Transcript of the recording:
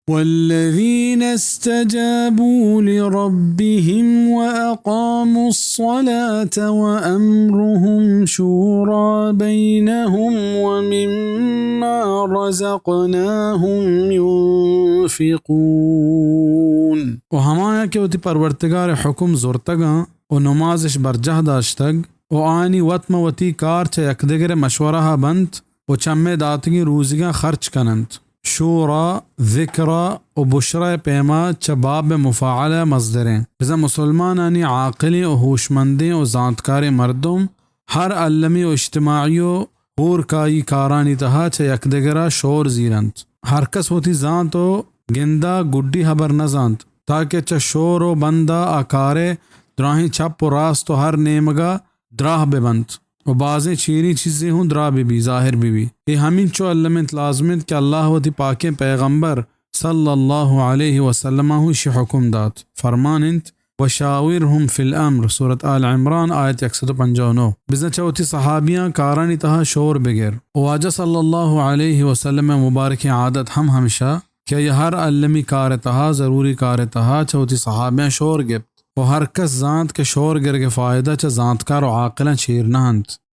والذين استجابوا لربهم وأقاموا الصلاة وأمرهم شورى بينهم ومما رزقناهم ينفقون. و ہمایاں کہ وتی پرورتگار حکم زرتگاں و نمازش برجاہ داشتگ و آنی وت ماں وتی کار چہ یکدگر مشورہ بنت و چمے داتگیں روزیگاں خرچ کننت. شورا، ذکرا و بشرا پیما چہ باب مفاعلہ مصدریں. بزاں مسلمانانی عاقلیں و ہوشمندیں و زانتکاریں مردم ہر المی و اجتماعی و ہورکائی کارانی تہا چہ یکدگرا شور زیرنت. ہر کس وتی زانت و گندا گڈی ہبر نزانت، تاکہ چہ شور و بندا آ کارے دراہیں چپ و راست و ہر نیمگا دراہ بہ بنت و بازیں چیریں چیزے ہوں دراہ بہ بی، ظاہر بہ بی. اے ہمینچو الم انت، لازم انت کہ اللہ وتی پاکیں پیغمبر صلی اللہ علیہ وسلم ہوں اشی حکم دات. فرمان انت، وشاورهم فی الامر، سورت آل عمران، آیت یک سد و پنجاہ و نو. بزاں چہ وتی صحابیاں کارانی تہا شور بگر. و واجہ صلی اللہ علیہ وسلم مبارکیں عادت ہم ہمشہ کہ آئی ہر المی کار تہا، ضروری کار تہا چہ وتی صحابیاں شور گپت و ہر کس زانت کہ شور گرگ فائدہ چہ زانتکار و عاقلاں چیر نہ انت.